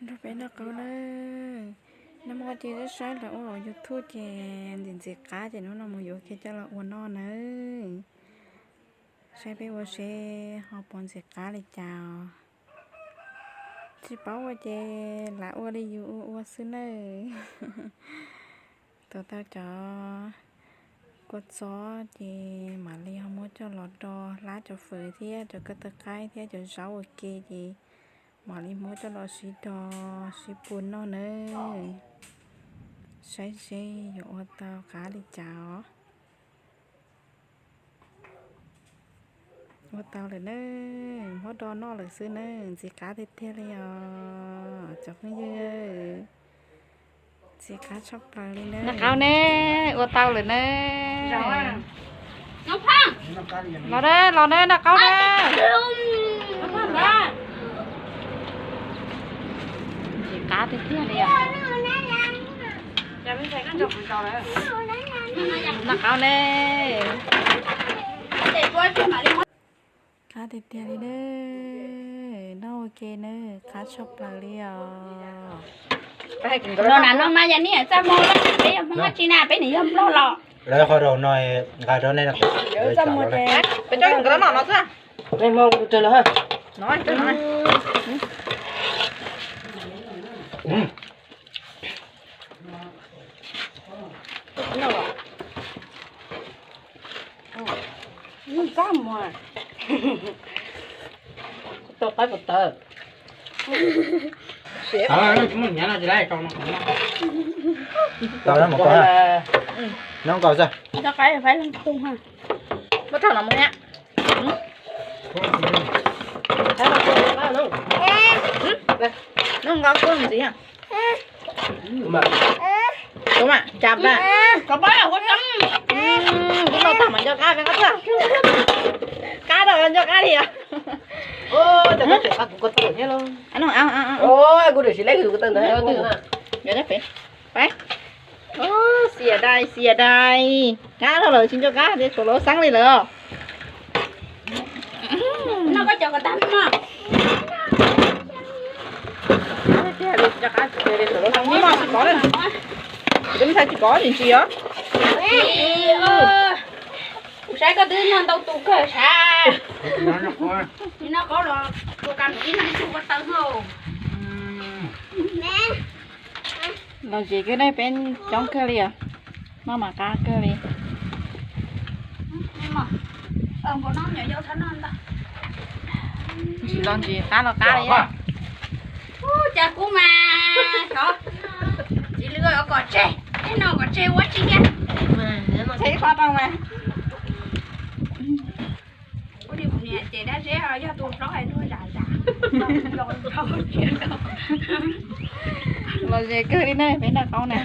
Nrog peb noj qab nawb. Nag hmo ces saib saib lawv ua YouTube ces ntxim ntxim qab ces hnub no mus yuav kiag coj los ua noj nawb. Saib peb ua seb ho puas ntxim qab li cas os. Tsis paub ua ces lam ua li yus ua ua xwb nawb. Tuav tau cov kua txob ces mam li ho muab coj los do hlab cov fawm thiab cov kawj tawg qaib thiab cov zaub ua ke ces mam li muab coj los sib do sib pua noj nawb. Saib seb yuav ua tau qab li cas os. Ua tau lawm nawb, muab do noj lawm xwb nawb, ntxim qab tiag tiag li os cov phooj ywg. Ntxim qab tshaj plaws li nawb. Noj qab ne, ua tau lawm nawb. Los nawb, los nawb, noj qab nawb. Ntxim qab tiag tiag li os. Noj qab ne. Qab tiag tiag li nawb, noj ua ke nawb, qab tshaj plaws li os. No na, no mas yog nej txaj muag, peb yog Hmoob dab tsi na, peb nws yog Nplog los. Lawv qhov rau no nqa rau nej no. Peb coj nkawd los no xwb. Peb Hmoob tus lawm ha. No, txaj muag. Tau qaib puas tawv? Tau, no tsis muaj nyav no tsis laib tau no. Tau na, mus koj. Noj nkaus xwb. Tau qaib faib leej tug ha. Muab rau no mus na. Noj nkaus kua ntxiv. Tus mas cas na. Kuv noj tag mas nco qab peb qab tuaj. Qab rau nco qab li os. Kuv tsis leej tus ko taw ntawd. Xias dai, xias dai. Qab rau lawm tsis nco qab tias tshuav lawv xeeb li lawm. Noj koj cov kom tag mog. Noj tsis pov, tsis pov tsis ntsis os. Kuv saib koj twb noj ntau tus kawg sav. Noj qab los tua ka ib leeg tug ko taw hauj. Los zem kawg ne, peb coob kawg li os. Noj mas qab kawg li. Ntsis los ntsis, qab los qab li. Cas kuv mas, txiv lw kom tseg, tej no kom tseg ua tsis kiag. Tseg ib qho rau mas. Kuv niam ces dab zeb yog tus hlob hais nug zam zam. Los zem kawg li na, peb noj qab na.